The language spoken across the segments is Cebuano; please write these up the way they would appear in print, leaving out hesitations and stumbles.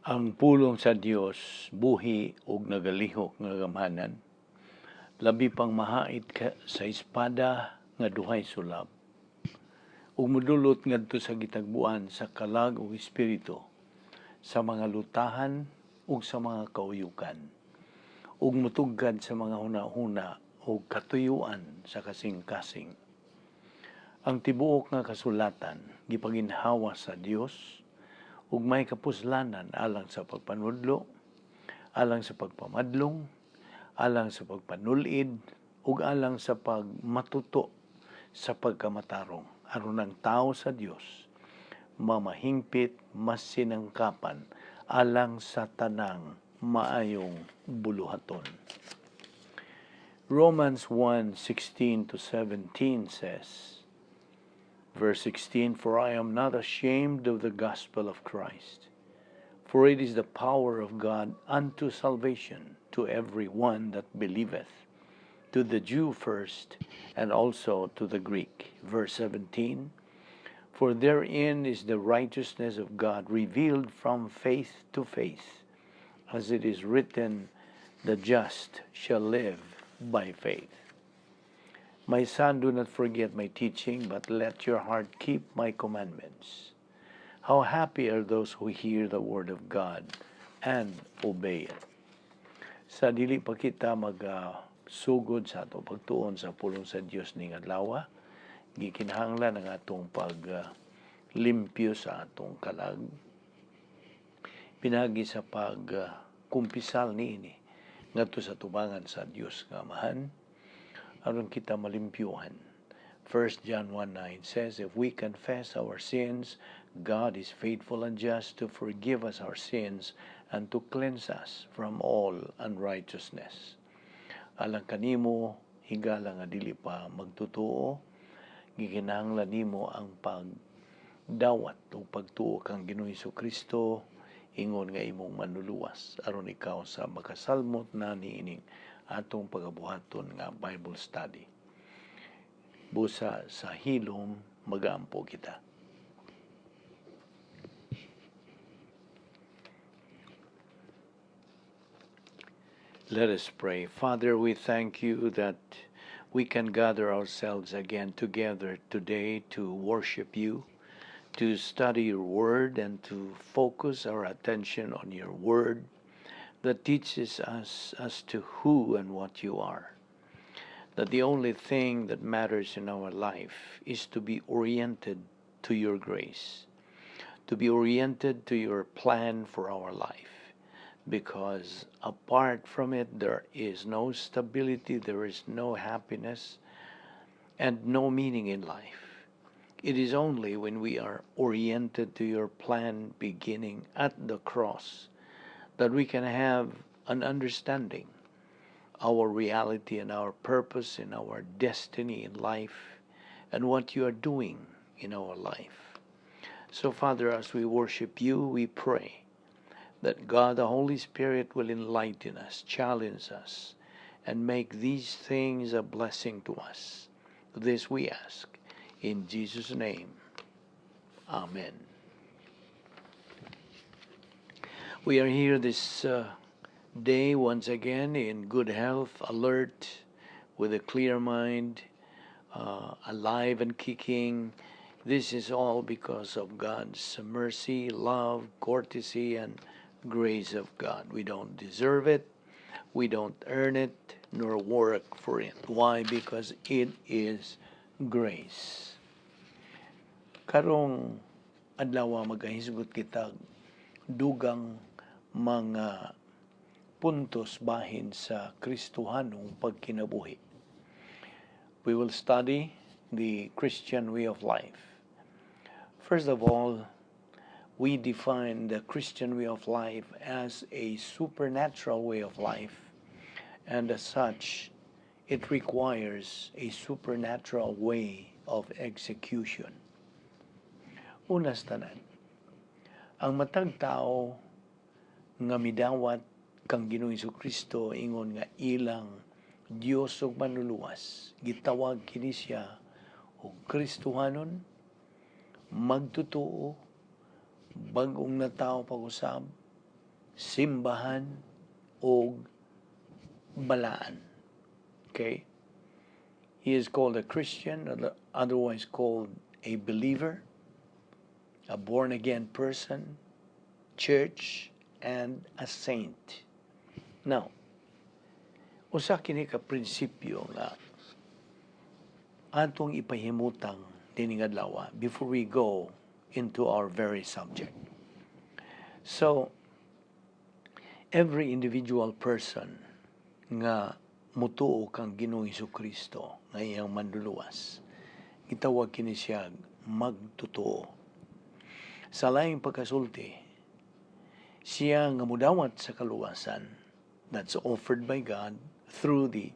Ang pulong sa Dios buhi ug nagalihok nga gamhanan, labi pang mahait ka sa espada nga duhay sulab, ug modulot ngadto sa gitagbuan sa kalag ug espiritu, sa mga lutahan ug sa mga kauyukan, ug mutugkad sa mga hunahuna ug katuyuan sa kasing-kasing. Ang tibuok nga kasulatan gipaginhawa sa Dios ug may kapuslanan alang sa pagpanudlo, alang sa pagpamadlong, alang sa pagpanulid, ug alang sa pagmatuto sa pagkamatarong, aron ang tao sa Dios mamahingpit, masinangkapan alang sa tanang maayong buluhaton. Romans 1:16 to 17 says, verse 16, "For I am not ashamed of the gospel of Christ, for it is the power of God unto salvation to every one that believeth, to the Jew first, and also to the Greek." Verse 17, "For therein is the righteousness of God revealed from faith to faith, as it is written, 'The just shall live by faith.' My son, do not forget my teaching, but let your heart keep my commandments. How happy are those who hear the word of God and obey it." Sa dili pa kita mag sugod sa ato pagtuon sa pulong sa Dios ning adlaw, gikinahanglan ang atong pag limpyo sa atong kalag pinagi sa pag kumpisal niini ngadto sa tubangan sa Dios nga Amahan aron kita malimpyuhan. 1 John 1:9 says, "If we confess our sins, God is faithful and just to forgive us our sins and to cleanse us from all unrighteousness." Alang kanimo, higala nga dili pa magtutuo, gikinahanglan nimo ang pagdawat o pagtuo kang Ginoong Kristo ingon nga imong manluluwas aron ikaw sa makasalmot na niining atong pagabuhaton nga Bible study. Busa sa hilom magaampo kita. Let us pray. Father, we thank you that we can gather ourselves again together today to worship you, to study your word, and to focus our attention on your word that teaches us as to who and what you are. That the only thing that matters in our life is to be oriented to your grace, to be oriented to your plan for our life. Because apart from it, there is no stability, there is no happiness, and no meaning in life. It is only when we are oriented to your plan beginning at the cross that we can have an understanding our reality and our purpose and our destiny in life and what you are doing in our life. So, Father, as we worship you, we pray that God the Holy Spirit will enlighten us, challenge us, and make these things a blessing to us. This we ask in Jesus' name. Amen. We are here this day once again in good health, alert, with a clear mind, alive and kicking. This is all because of God's mercy, love, courtesy, and grace of God. We don't deserve it, we don't earn it, nor work for it. Why? Because it is grace. Karong adlaw magahisgot kita dugang mga puntos bahin sa Kristohanong pagkinabuhi. We will study the Christian way of life. First of all, we define the Christian way of life as a supernatural way of life, and as such, it requires a supernatural way of execution. Una sa tanan, ang matag tao nga midawat kang Ginoong Kristo ingon nga ilang Dios ug manluluwas, gitawag kini siya og Kristohanon, magtotoo, bag-ong natao pag-usab, Simbahan og balaan. Okay? He is called a Christian, otherwise called a believer, a born again person, church, and a saint. Now, usa kini ka prinsipyo nga atong ipahimutang dining adlaw before we go into our very subject. So, every individual person nga mutuo kang Ginoong Kristo nga iyang manluluwas, gitawag kini siya magtotoo. Sa laing pagkasulti, siya nga mudawat sa kaluwasan that's offered by God through the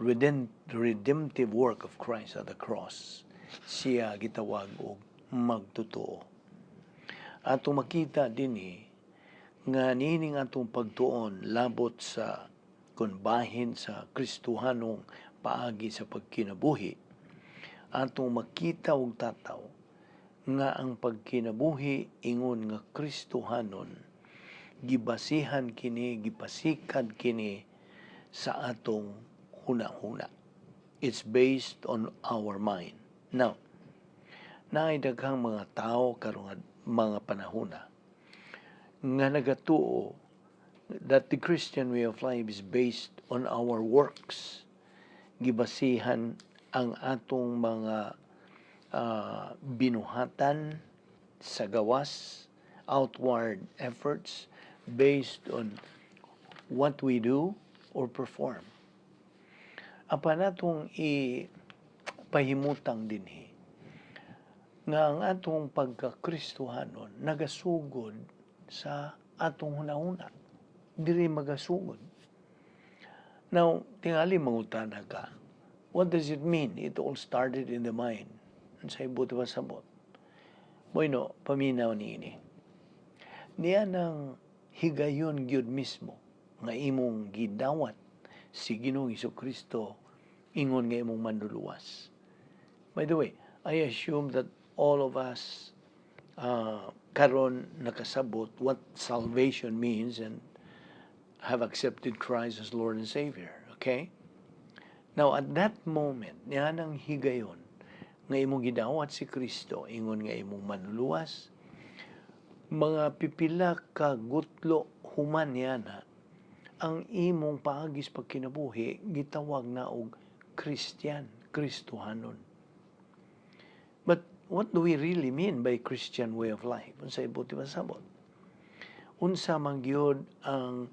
redemptive work of Christ at the cross, siya gitawag og magtotoo. Atong makita dinhi nga niining atong pagtuon labot sa kung bahin sa Kristohanong paagi sa pagkinabuhi, atong makita og tataw nga ang pagkinabuhi ingon nga Kristohanon, gibasihan kini, gipasikad kini sa atong huna-huna. It's based on our mind. Now, naay daghang mga tao karong mga panahona nga nagatuo that the Christian way of life is based on our works. Gibasihan ang atong mga binuhatan sa gawas, outward efforts based on what we do or perform. Apan atong ipahimutang dinhi nga ang atong pagkakristohanon nagasugod sa atong hunahuna. Diri magasugod. Now, tingali mangutana ka, what does it mean? It all started in the mind. Unsay buot pasabot? Bueno, paminaw niini. Niya nang higayon gyud mismo nga imong gidawat si Ginoong Kristo ingon nga imong manluluwas. By the way, I assume that all of us karon nakasabot what salvation means and have accepted Christ as Lord and Savior. Okay? Now, at that moment, niya nang higayon nga imong gidawat si Kristo ingon nga imong manluluwas, mga pipila ka gutlo human niya na ang imong paagis pagkinabuhi gitawag na og Christian, Kristohanon. But what do we really mean by Christian way of life? Unsa buot pasabot? Unsa man gyud ang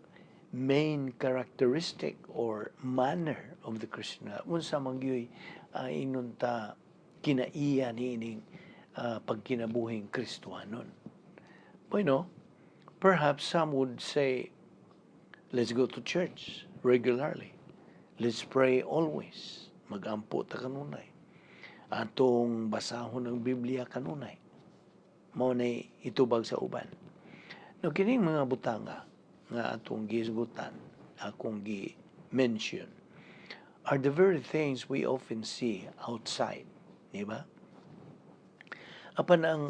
main characteristic or manner of the Christian life? Unsa man gyud ingnon ta kinaiya niining pagkinabuhing Kristohanon? Bueno, perhaps some would say, "Let's go to church regularly. Let's pray always. Magampo ta kanunay. Atong basahon ang Biblia kanunay." Mao na itubag sa uban. No, kining mga butanga nga atong gihisgutan, akong gi-mention, are the very things we often see outside. Di ba? Apan ang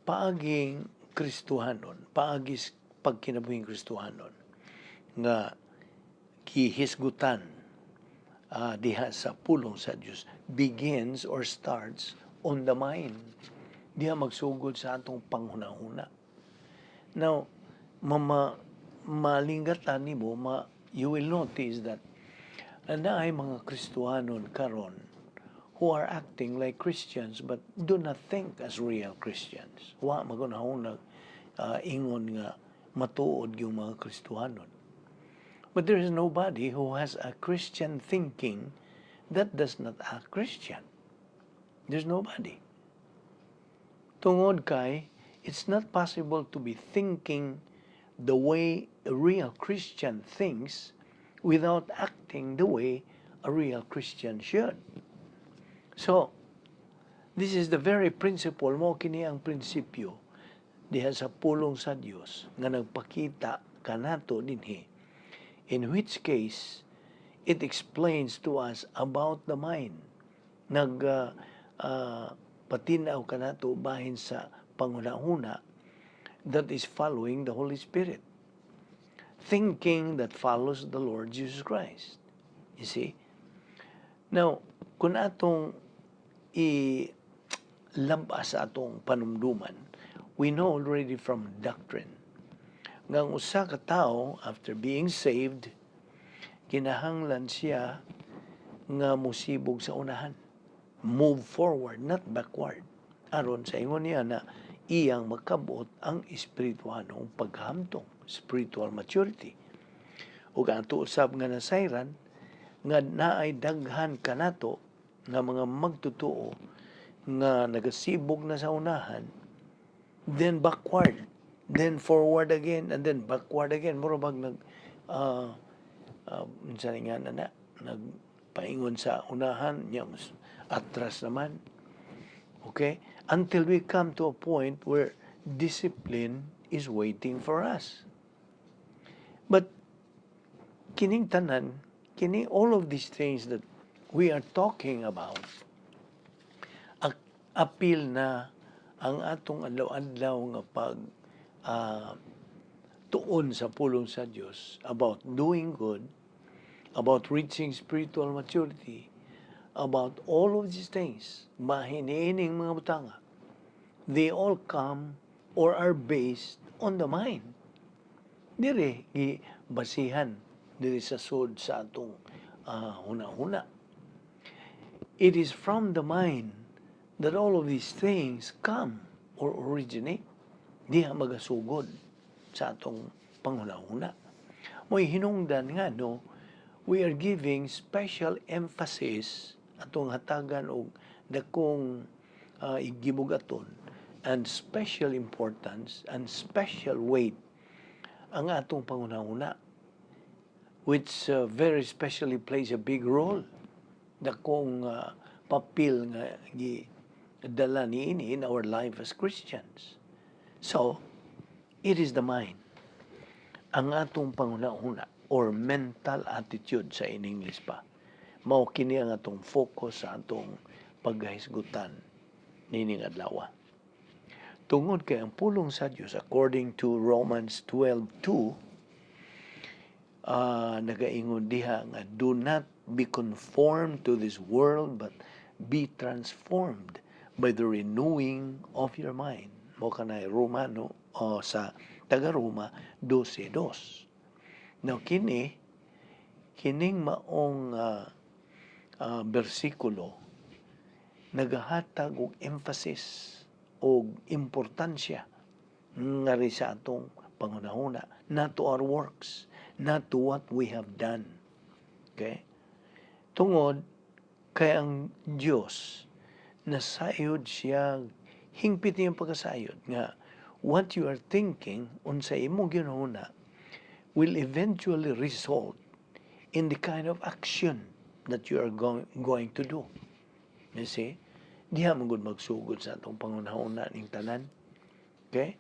paaging Kristohanon, paagis pagkinabuhing Kristohanon, nga gihisgutan diha sa pulong sa Dios begins or starts on the mind. Diha magsugod sa atong panghunahuna. Now, mama malingatan nimo, you will notice that naay mga Kristohanon karon who are acting like Christians but do not think as real Christians. Wa maghunahuna ingon nga matuod yung mga Kristohanon. But there is nobody who has a Christian thinking that does not act Christian. There's nobody. Tungod kay, it's not possible to be thinking the way a real Christian thinks without acting the way a real Christian should. So, this is the very principle, mao kini ang prinsipyo diha sa pulong sa Dios nga nagpakita kanato dinhi. In which case, it explains to us about the mind. Nag patinaw kanato bahin sa panghunahuna that is following the Holy Spirit. Thinking that follows the Lord Jesus Christ. You see? Now, kung atong ilabas sa atong panumduman, we know already from doctrine nga ang usa ka tawo, after being saved, kinahanglan siya nga musibog sa unahan. Move forward, not backward. Aron sa ingon niya na iyang makabot ang espirituhanong paghamtong, spiritual maturity. Ug ato usab nga nasayran nga naay daghan kanato nga mga magtotoo nga nagasibog na sa unahan, then backward, then forward again, and then backward again. Mura bag nag unsa ni nga na nagpaingon sa unahan niya, mas atras naman. Okay? Until we come to a point where discipline is waiting for us. But kining tanan, kini all of these things that we are talking about, apil na ang atong adlaw-adlaw nga pag tuon sa pulong sa Dios about doing good, about reaching spiritual maturity, about all of these things, mahiniining mga butanga, they all come or are based on the mind. Dire gibasihan diri sa sud sa atong huna-huna. It is from the mind that all of these things come or originate. Diha magasugod sa atong panghuna-huna. Mo'y hinungdan nga, no, we are giving special emphasis, atong hatagan og dakong igibugaton and special importance and special weight ang atong panghuna-huna, which very specially plays a big role, dakong papel nga gidala niini in our life as Christians. So, it is the mind. Ang atong panghuna-huna or mental attitude sa in English pa. Mao kini ang atong focus sa atong paghahisgutan nining adlaw. Tungod kay ang pulong sa Dios, according to Romans 12:2, nagaingon diha nga, "Do not be conformed to this world, but be transformed by the renewing of your mind." Mao kanay Romano o sa taga Roma 12:2. Now kini kining maong bersikulo nagahatag og emphasis og importansya ngari sa atong panghunahuna, not to our works, not to what we have done. Okay? Tungod kay ang Dios nasayod siya, hingpit niyang pagkasayod nga what you are thinking, unsa imong ginahuna, will eventually result in the kind of action that you are going to do. You see? Diha man gud magsugod sa atong panghunahuna ning tanan. Okay?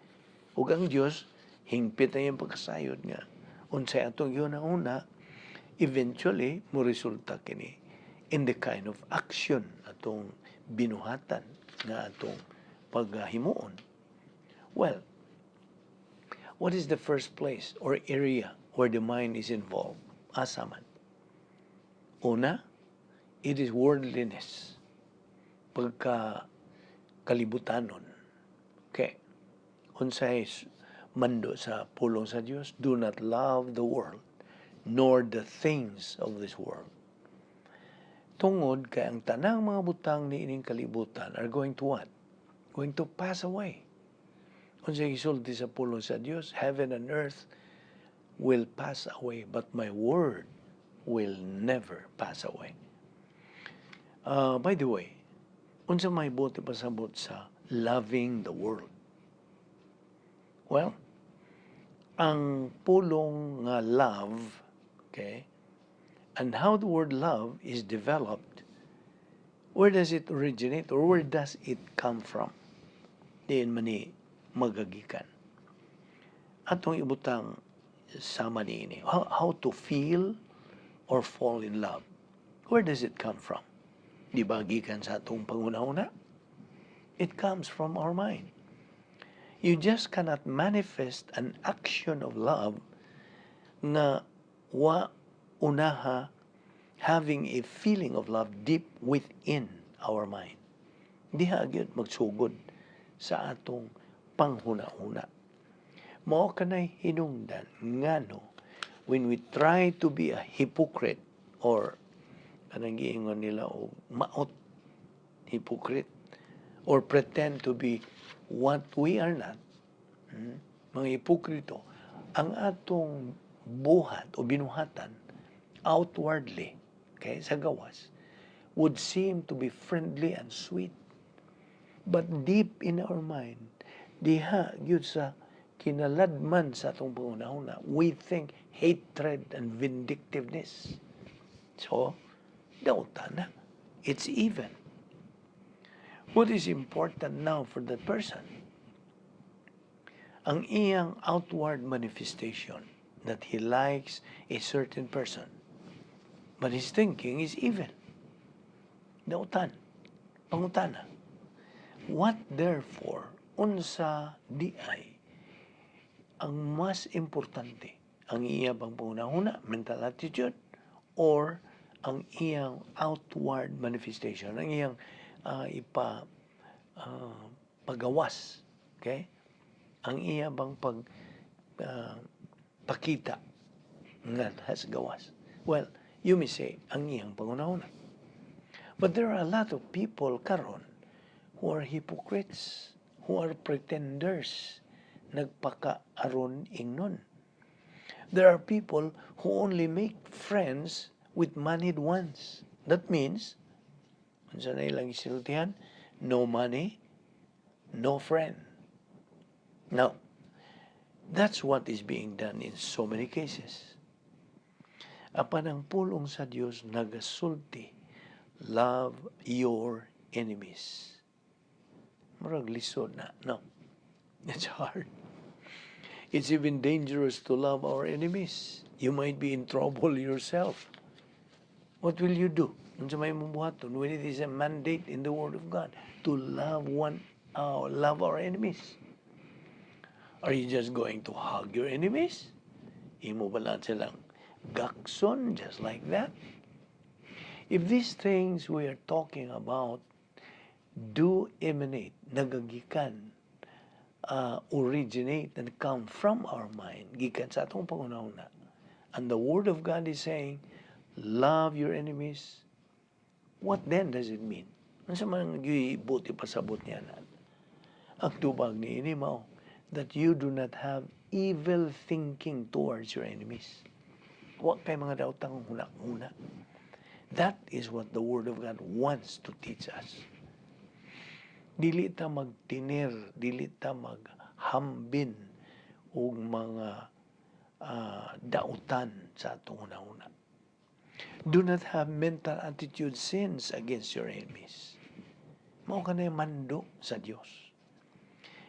Ug ang Dios hingpit na iyang pagkasayod nga unsay atong gihuna-huna, eventually mo resulta kini in the kind of action atong binuhatan nga atong paghimuon. Well, what is the first place or area where the mind is involved? Asa man? Una, it is worldliness. Pagka kalibutanon. Okay. Unsay mando sa pulong sa Dios? "Do not love the world, nor the things of this world." Tungod kay ang tanang mga butang ni ining kalibutan are going to what? Going to pass away. Unsay gisulti sa pulong sa Dios? "Heaven and earth will pass away, but my word will never pass away." By the way, unsa may buot pasabot sa loving the world? Well, ang pulong nga love, okay, and how the word love is developed, where does it originate or where does it come from? Diin man ni magagikan? Atong ibutang sama niini. How to feel or fall in love? Where does it come from? Di ba gikan sa atong panghuna-huna? It comes from our mind. You just cannot manifest an action of love Nga wa unaha having a feeling of love deep within our mind. Diha gyud magsugod sa atong panghuna-huna. Mao kanay hinungdan ngano when we try to be a hypocrite or kanang giingon nila og maot, hypocrite, or pretend to be what we are not, mga hipokrito, ang atong buhat o binuhatan outwardly, okay, sa gawas, would seem to be friendly and sweet. But deep in our mind, diha gyud sa kinaladman sa atong panghuna-huna, we think hatred and vindictiveness. So, dautan na. It's even. What is important now for that person? Ang iyang outward manifestation that he likes a certain person. But his thinking is evil. Dautan. Pangutana. What therefore, unsa diay, ang mas importante, ang iya bang panghuna-huna, mental attitude, or ang iyang outward manifestation, ang iyang ipa pagawas, okay? Ang iya bang pag pakita nga has gawas? Well, you may say, ang iyang panghuna-huna. But there are a lot of people karon who are hypocrites, who are pretenders, nagpakaaron ingnon. There are people who only make friends with moneyed ones. That means, unsa na ilang isultihan, no money, no friend. Now, that's what is being done in so many cases. Apan ang pulong sa Dios nagasulti, "Love your enemies." Murag lisod na. No. It's hard. It's even dangerous to love our enemies. You might be in trouble yourself. What will you do? Unsa may imong buhaton when it is a mandate in the Word of God to love our enemies? Are you just going to hug your enemies? Imo ba lang silang gakson just like that? If these things we are talking about do emanate, nagagikan, originate and come from our mind, gikan sa atong panghuna-huna, and the Word of God is saying, "Love your enemies," what then does it mean? Unsa man buot ipasabot niya na? Ang tubag niini mao that you do not have evil thinking towards your enemies. Wa kay mga daotang huna-huna. That is what the Word of God wants to teach us. Dili ta magtinir, dili ta maghambin og mga dautan sa atong huna-huna. Do not have mental attitude sins against your enemies. Mao kanay mando sa Dios.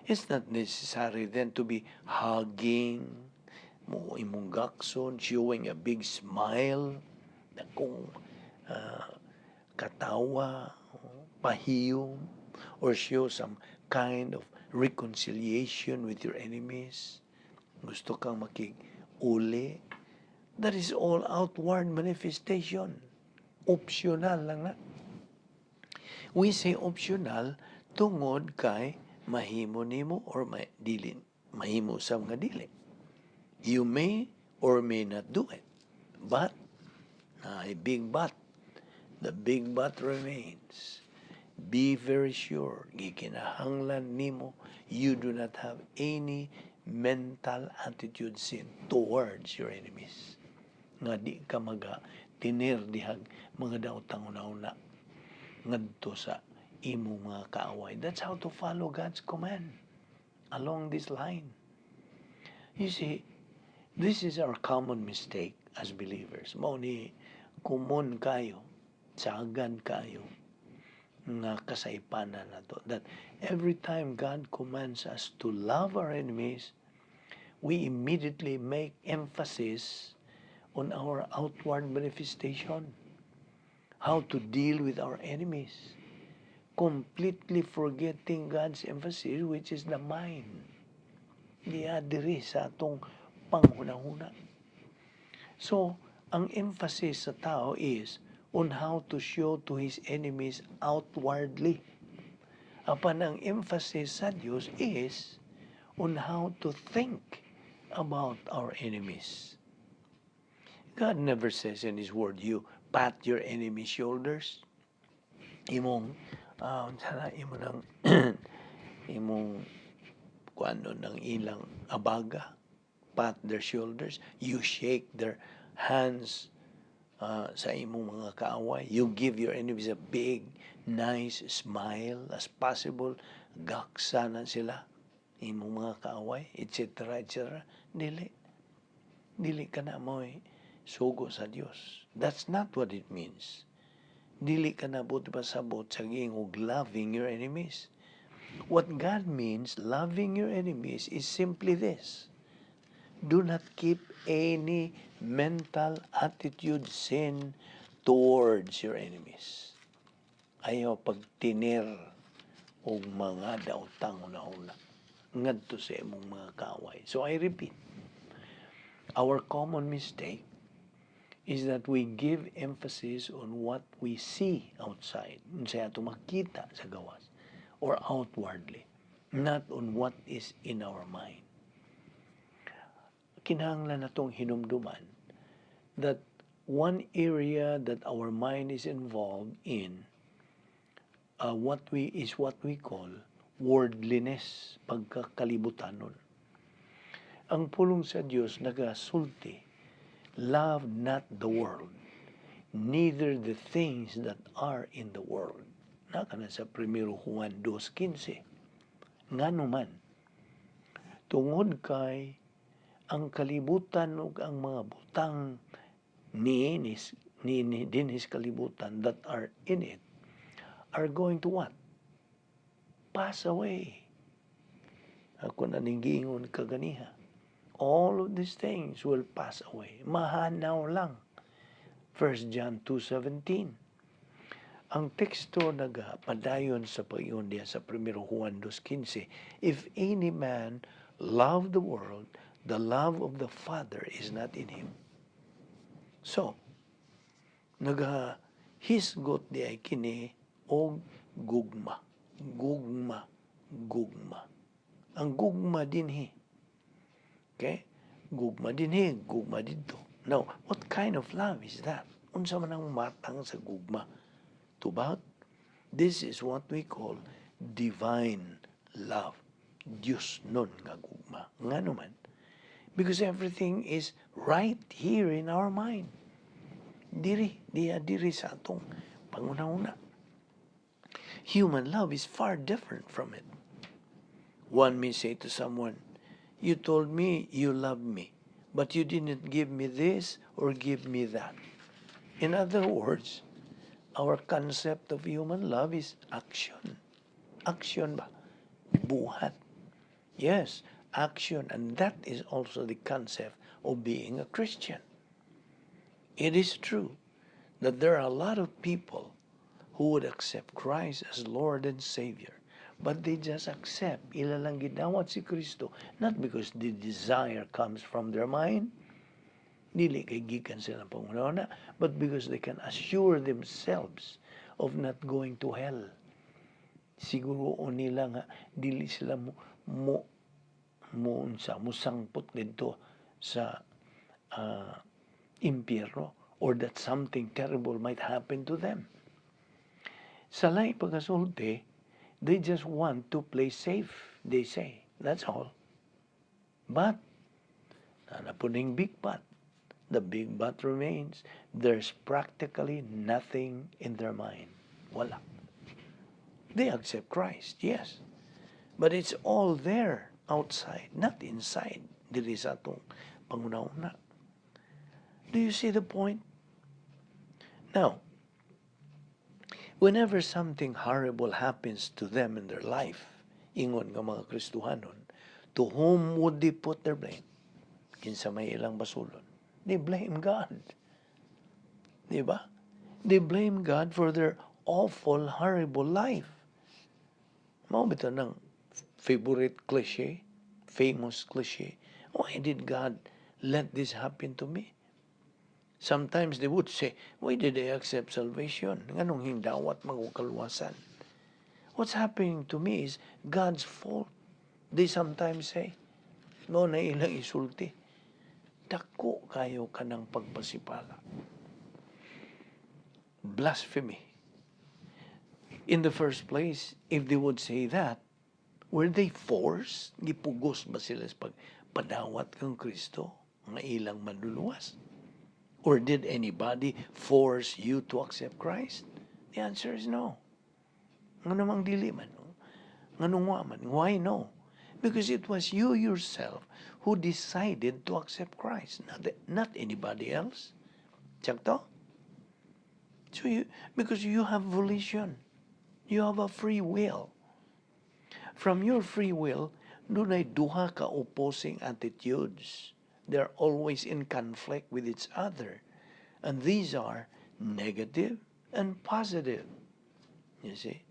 It's not necessary then to be hugging, mo imong gakson, showing a big smile, na kung katawa, pahiyom, or show some kind of reconciliation with your enemies. Gusto kang makig-uli. That is all outward manifestation. Optional lang na. We say optional tungod kay mahimo nimo or may dili mahimo sa mga dili. You may or may not do it. But, a big but, the big but remains. Be very sure, gikinahanglan nimo, you do not have any mental attitude sin towards your enemies. Nga di ka maga tinir dihag mga daotang huna-huna ngadto sa imong mga kaaway. That's how to follow God's command along this line. You see, this is our common mistake as believers. Mao ni common kayo, sagan kayo nga kasaypanan nato that every time God commands us to love our enemies, we immediately make emphasis on our outward manifestation, how to deal with our enemies, completely forgetting God's emphasis, which is the mind. Diya diri sa atong panghuna-huna. So, ang emphasis sa tao is on how to show to his enemies outwardly. Apan ang emphasis sa Diyos is on how to think about our enemies. God never says in His Word, "You pat your enemy's shoulders." Imong, sana imo nang, imong, kuano ng ilang abaga, pat their shoulders, you shake their hands sa imong mga kaaway, you give your enemies a big, nice smile as possible, gaksa na sila, imong mga kaaway, etc., etc. Dili. Dili kana mao'y sugo sa Dios. That's not what it means. Dili kana buot pasabot sa giingog loving your enemies. What God means, loving your enemies, is simply this. Do not keep any mental attitude sin towards your enemies. Ayaw pagtiner og mga daotang huna-huna ngadto sa imong mga kaaway. So I repeat, our common mistake is that we give emphasis on what we see outside, unsay atong makita sa gawas, or outwardly, not on what is in our mind. Kinahanglan natong hinumduman that one area that our mind is involved in what we is what we call worldliness, pagkakalibutanon. Ang pulong sa Dios nagasulti, "Love not the world, neither the things that are in the world." Naa kana sa 1 Juan 2.15. Ngano man, tungod kay ang kalibutan ug ang mga butang ni dinhis kalibutan that are in it are going to what? Pass away. Ako na ning giingon kaganiha. All of these things will pass away. Mahanaw lang. 1 John 2.17. Ang teksto nagapadayon sa pag-ingon diha sa 1 Juan 2.15, "If any man love the world, the love of the Father is not in him." So, nagahisgot diay kini og gugma. Gugma, gugma. Ang gugma dinhi. Okay? Gugma dinhi, gugma didto. Now, what kind of love is that? Unsa man ang matang sa gugma? Tubag? This is what we call divine love. Diosnon nga gugma. Ngano man? Because everything is right here in our mind. Diri, diya diri sa atong panghuna-huna. Human love is far different from it. One may say to someone, "You told me you love me, but you didn't give me this or give me that." In other words, our concept of human love is action. Action ba? Buhat. Yes, action. And that is also the concept of being a Christian. It is true that there are a lot of people who would accept Christ as Lord and Savior, but they just accept, ila lang gidawat si Kristo, not because the desire comes from their mind, dili kay gikan sa ilang panghuna-huna, but because they can assure themselves of not going to hell. Siguro nila nga dili sila mo unsa mo sangpot didto sa impyerno or that something terrible might happen to them. Sa laing pagkasulti, they just want to play safe, they say. That's all. But, naa po ning big but. The big but remains. There's practically nothing in their mind. Wala. They accept Christ, yes. But it's all there outside, not inside. Diri sa atong panghuna-huna. Do you see the point? Now, whenever something horrible happens to them in their life, ingon nga mga Kristohanon, to whom would they put their blame? Kinsa may ilang basulon? They blame God. Di ba? They blame God for their awful, horrible life. Mao bitaw nang favorite cliche, famous cliche. "Why did God let this happen to me?" Sometimes they would say, "Why did they accept salvation? Nganong hindawat man og kaluwasan? What's happening to me is God's fault," they sometimes say. Mao na ilang isulti. Dako kaayo kanang pagpasipala. Blasphemy. In the first place, if they would say that, were they forced? Gipugos ba sila sa pagpadawat kang Kristo nga ilang manluluwas? Or did anybody force you to accept Christ? The answer is no. Ngano mang dili man? Nganong wa man? Why no? Because it was you yourself who decided to accept Christ, not anybody else. Sakto? So because you have volition, you have a free will. From your free will, dunay duha ka opposing attitudes. They're always in conflict with each other. And these are negative and positive. You see?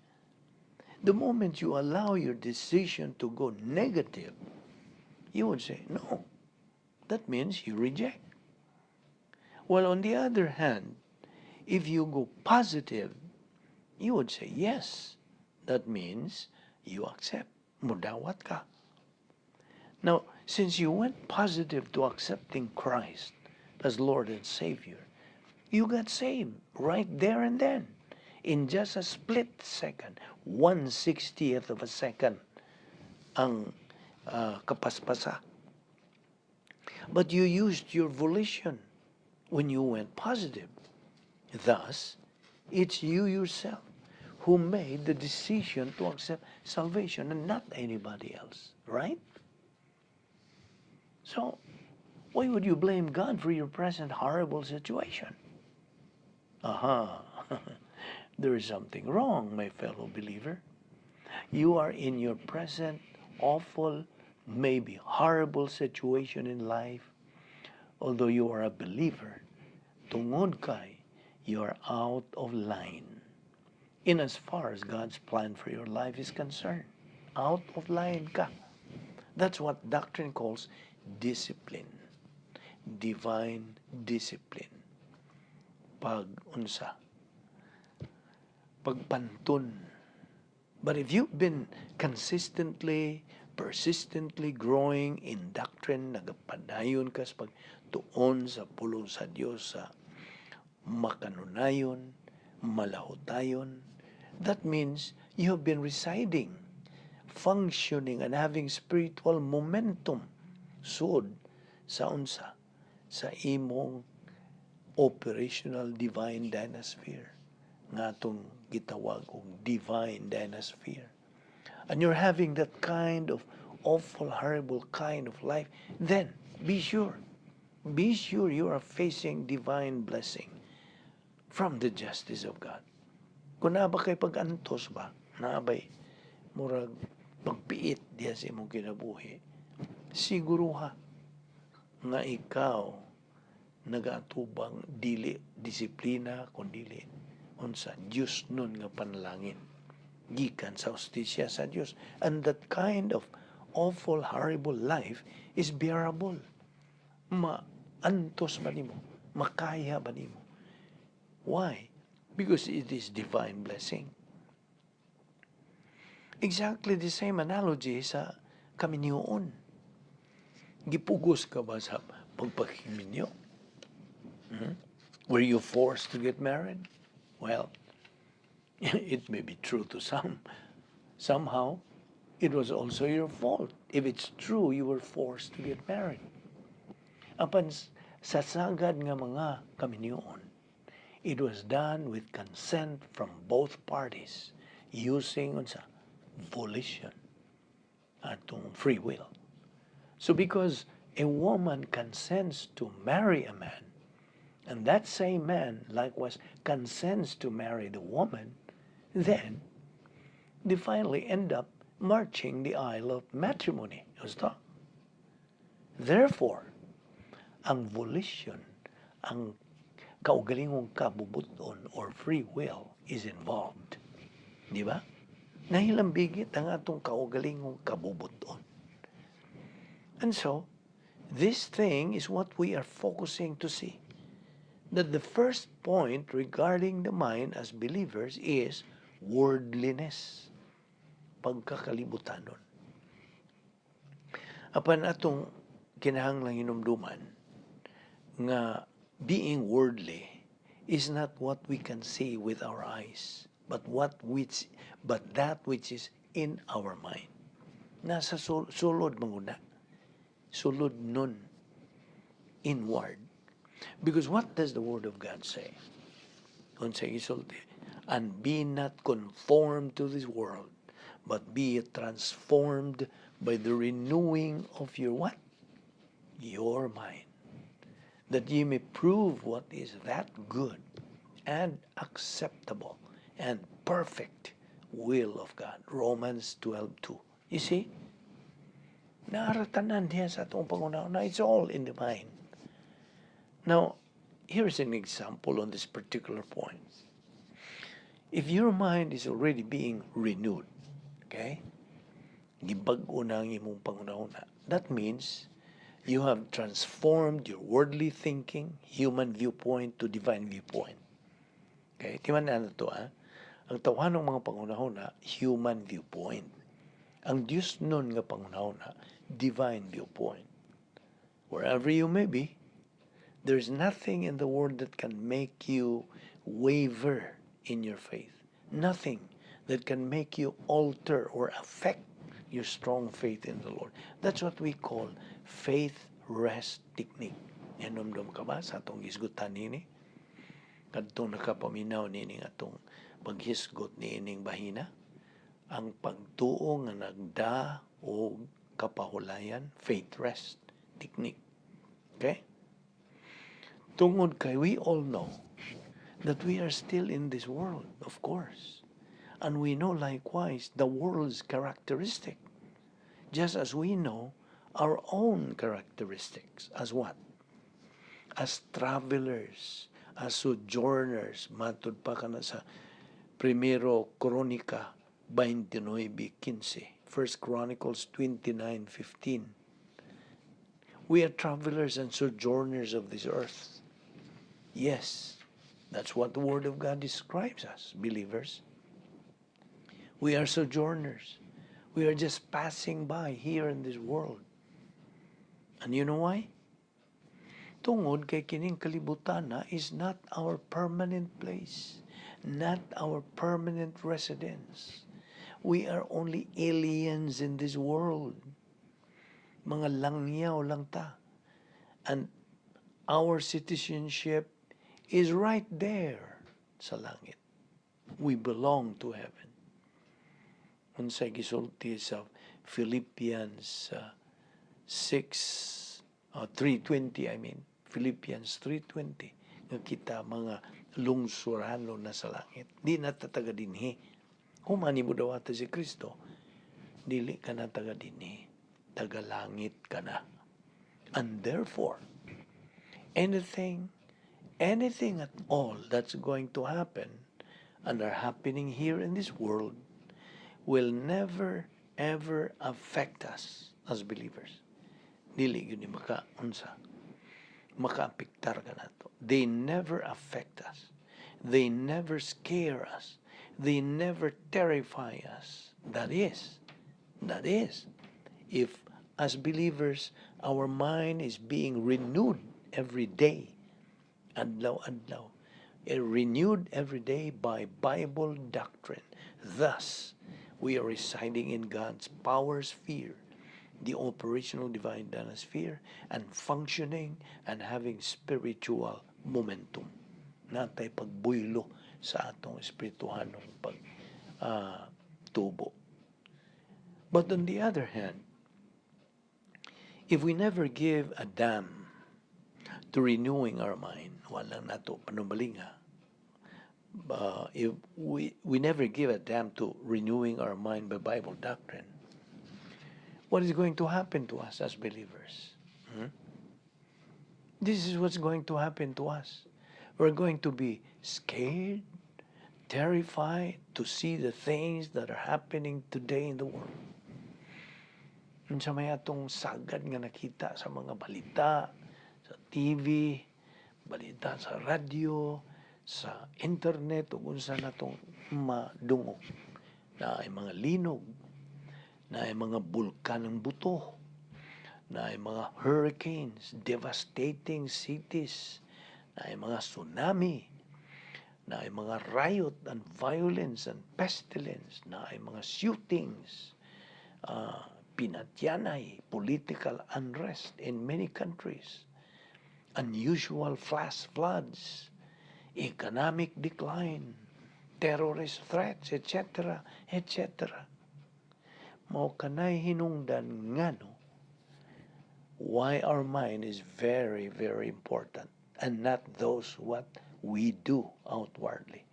The moment you allow your decision to go negative, you would say, "No." That means you reject. Well, on the other hand, if you go positive, you would say yes. That means you accept. Mudawat ka. Now, since you went positive to accepting Christ as Lord and Savior, you got saved right there and then. In just a split second, 1/60th of a second, ang kapaspasa. But you used your volition when you went positive. Thus, it's you yourself who made the decision to accept salvation and not anybody else, right? So, why would you blame God for your present horrible situation? Aha, there is something wrong, my fellow believer. You are in your present awful, maybe horrible situation in life, although you are a believer, tungod kay you are out of line in as far as God's plan for your life is concerned. Out of line ka. That's what doctrine calls discipline. Divine discipline. Pag unsa? Pagpanton. But if you've been consistently, persistently growing in doctrine, nagapadayon ka sa pagtuon sa pulong sa Dios sa makanunayon, malahotayon, that means you have been residing, functioning, and having spiritual momentum sud sa unsa? Sa imong operational divine dynasphere nga atong gitawag og divine dynasphere, and you're having that kind of awful, horrible kind of life, then be sure you are facing divine blessing from the justice of God. Kung naa ba kay pag-antos ba, naa bay murag pagpiit diya sa imong kinabuhi, siguruha nga ikaw nagaatubang dili disiplina kundili unsa, Dios nun nga panalangin gikan sa hustisya sa Dios, and that kind of awful, horrible life is bearable. Maantos ba nimo? Makaya ba nimo? Why? Because it is divine blessing. Exactly the same analogy sa kaminyoon. Gipugos ka ba sa pagpakiminyo? Were you forced to get married? Well, it may be true to some. Somehow, it was also your fault if it's true you were forced to get married. Apan sa sagad nga mga kaminyoon, it was done with consent from both parties using unsa? Volition, atong free will. So because a woman consents to marry a man, and that same man likewise consents to marry the woman, then they finally end up marching the aisle of matrimony. Gusto? Therefore, ang volition, ang kaugalingong kabubuton or free will is involved. Di ba? Nahilambigit ang atong kaugalingong kabubuton. And so, this thing is what we are focusing to see. That the first point regarding the mind as believers is worldliness. Pagkakalibutanon. Apan atong kinahanglang hinumduman nga being worldly is not what we can see with our eyes, but that which is in our mind. Nasa sulod man na. Sulod nun. Inward. Because what does the Word of God say? Unsay gisulti? "And be not conformed to this world, but be transformed by the renewing of your" what? "Your mind. That ye may prove what is that good and acceptable and perfect will of God." Romans 12:2. You see? Naa ra tanan diha sa atong panghunahuna. It's all in the mind. Now, here's an example on this particular point. If your mind is already being renewed, okay? Gibag-o na ang imong panghunahuna. That means you have transformed your worldly thinking, human viewpoint to divine viewpoint. Okay? Timan-a nato ah. Ang tawhanong mga panghunahuna, human viewpoint. Ang Diyosnon nga panghunahuna, divine viewpoint. Wherever you may be, there's nothing in the world that can make you waver in your faith. Nothing that can make you alter or affect your strong faith in the Lord. That's what we call faith rest technique. Hinumdum ka ba sa atong hisgutan nini? Kadtong nakapaminaw nining atong paghisgot niining bahina? Ang pagtuo nga nagda og kapahulayan, faith rest technique. Okay? Tungod kay we all know that we are still in this world, of course. And we know likewise the world's characteristic. Just as we know our own characteristics as what? As travelers, as sojourners, matud pa kana sa Primero Kronika 29:15, 1 Chronicles 29:15. We are travelers and sojourners of this earth. Yes, that's what the Word of God describes us, believers. We are sojourners. We are just passing by here in this world. And you know why? Tungod kay kining kalibutan na is not our permanent place, not our permanent residence. We are only aliens in this world. Mga langyaw lang ta. And our citizenship is right there sa langit. We belong to heaven. Unsay gisulti sa Philippians 6, 3:20, I mean, Philippians 3:20, nga kita mga lungsurano na sa langit. Di na ta taga dinhi. Human nimo dawata si Kristo, dili ka na taga dinhi. Taga langit ka na. And therefore, anything, anything at all that's going to happen and are happening here in this world will never ever affect us as believers. Dili gyud ni maka unsa makaapektar kanato. They never affect us. They never scare us. They never terrify us. That is, if as believers, our mind is being renewed every day, adlaw-adlaw, renewed every day by Bible doctrine. Thus, we are residing in God's power sphere, the operational divine sphere, and functioning and having spiritual momentum. Naa tay pagbuylo sa atong espirituhanong pag tubo. But on the other hand, if we never give a damn to renewing our mind, wala nato panubalinga, if we never give a damn to renewing our mind by Bible doctrine, what is going to happen to us as believers? Hmm? This is what's going to happen to us. We're going to be scared, terrified to see the things that are happening today in the world. Unsa may atong sagad nga nakita sa mga balita, sa TV, Balita sa radyo, sa internet, ug unsa natong madungog. Naay mga linog, naay mga bulkan ng buto, naay mga hurricanes devastating cities, naay mga tsunami, naay mga riot and violence and pestilence, naay mga shootings, pinatyanay, political unrest in many countries, unusual flash floods, economic decline, terrorist threats, etc., etc. Mao kanay hinungdan ngano why our mind is very, very important and not those what we do outwardly.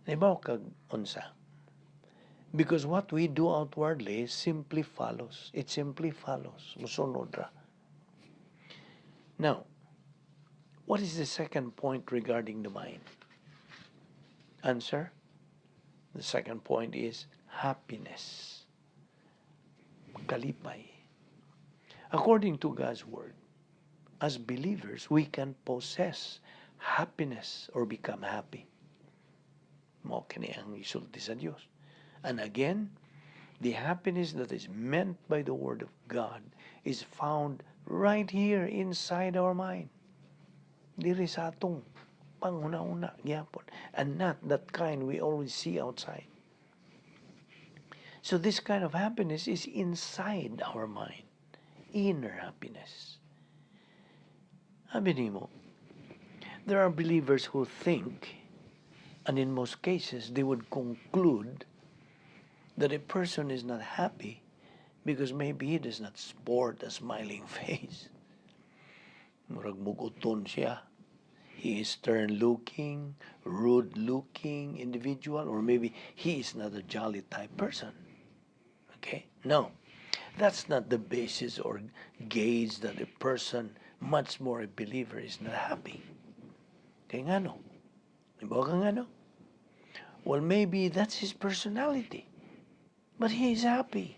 Nahibaw kag unsa? Because what we do outwardly simply follows. It simply follows. Musunod ra. Now, what is the second point regarding the mind? Answer? The second point is happiness. Kalipay. According to God's word, as believers, we can possess happiness or become happy. Mao kini ang isulti sa Dios. And again, the happiness that is meant by the word of God is found right here inside our mind. Diri sa atong panghuna-huna gyapon, and not that kind we always see outside. So this kind of happiness is inside our mind. Inner happiness. Sabi nimo, there are believers who think, and in most cases, they would conclude that a person is not happy because maybe he does not sport a smiling face. Murag muguton siya. He is stern-looking, rude-looking individual, or maybe he is not a jolly type person. Okay? No. That's not the basis or gauge that a person, much more a believer, is not happy. Kay ngano? Ibaw ka ngano? Well, maybe that's his personality. But he is happy.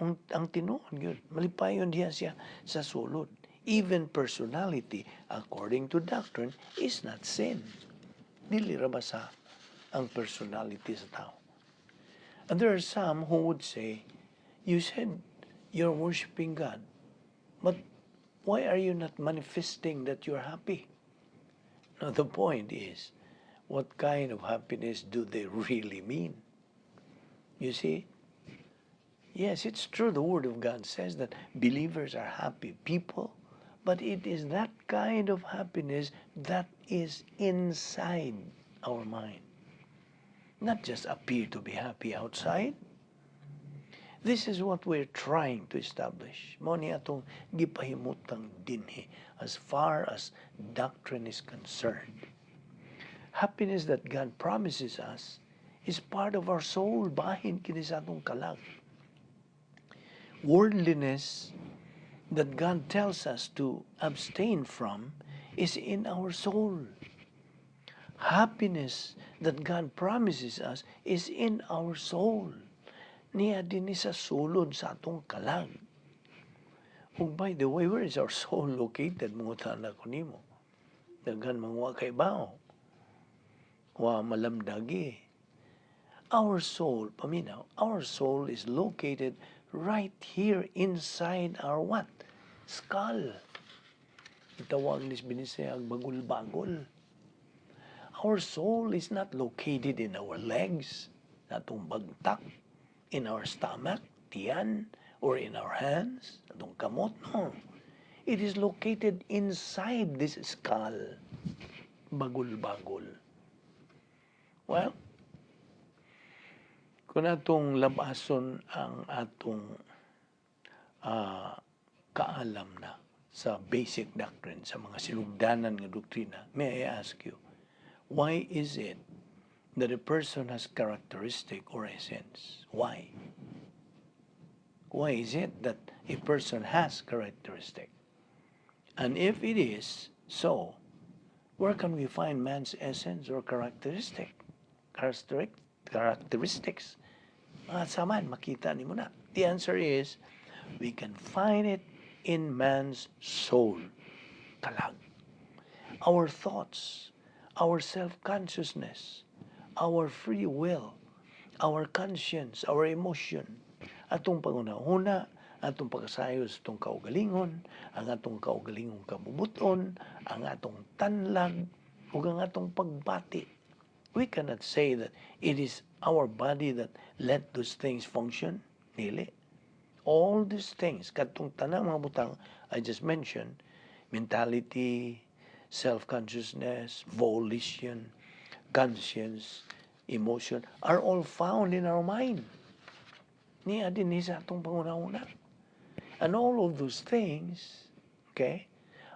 Ang tinuod gyud, malipayon diha siya sa sulod. Even personality, according to doctrine, is not sin. Dili ra ba sa ang personality sa tao? And there are some who would say, "You said you're worshiping God, but why are you not manifesting that you're happy?" Now, the point is, what kind of happiness do they really mean? You see? Yes, it's true. The Word of God says that believers are happy people, but it is that kind of happiness that is inside our mind. Not just appear to be happy outside. This is what we're trying to establish. Mao ni atong gipahimutang dinhi as far as doctrine is concerned. Happiness that God promises us is part of our soul, bahin kini sa atong kalag. Worldliness that God tells us to abstain from is in our soul. Happiness that God promises us is in our soul. Nia dinhi sa sulod sa atong kalag. Ug by the way, where is our soul located? Mangutana ko nimo. Daghan mang wa kaibaw. Wa malamdagi. Our soul, paminaw, our soul is located right here inside our what? Skull. Itawag ni Binisaya ang bagol-bagol. Our soul is not located in our legs, atong bagtak, in our stomach, tiyan, or in our hands, atong kamot. No. It is located inside this skull. Bagol-bagol. Well, kung atong labason ang atong kaalam na sa basic doctrine, sa mga sinugdanan nga doktrina, may I ask you, why is it that a person has characteristic or essence? Why? Why is it that a person has characteristic? And if it is so, where can we find man's essence or characteristic? Characteristics? Asa man, makita nimo na. The answer is, we can find it in man's soul. kalag. Our thoughts, our self-consciousness, our free will, our conscience, our emotion, atong panghuna-huna, atong pagkasayo sa atong kaugalingon, ang atong kaugalingong kabubuton, ang atong tanlag, ug ang atong pagbati. We cannot say that it is our body that let those things function. Dili. All these things, katong tanang mga butang I just mentioned, mentality, self-consciousness, volition, conscience, emotion, are all found in our mind. Nia dinhi sa atong panghuna-huna. And all of those things, okay,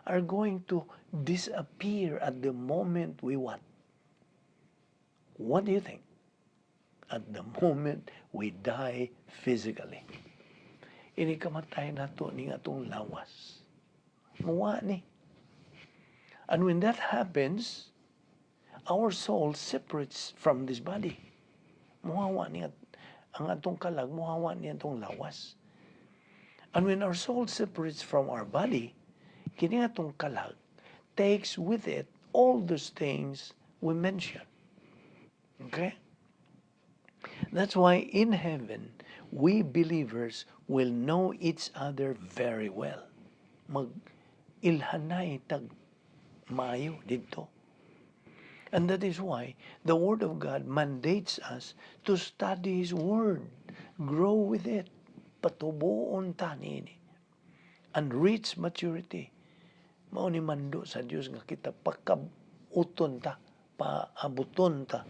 are going to disappear at the moment we what? What do you think? At the moment we die physically. Inig kamatay nato ning atong lawas. Muwa ni. And when that happens, our soul separates from this body. Muhawa ni ang atong kalag, muhawa ni atong lawas. And when our soul separates from our body, kini atong kalag takes with it all those things we mentioned. Okay? That's why in heaven, we believers will know each other very well. Mag ilhanay tag maayo didto. And that is why the Word of God mandates us to study His Word, grow with it, patubuon ta niini, and reach maturity. Mao ni mando sa Dios nga kita pakabuton ta, paabuton ta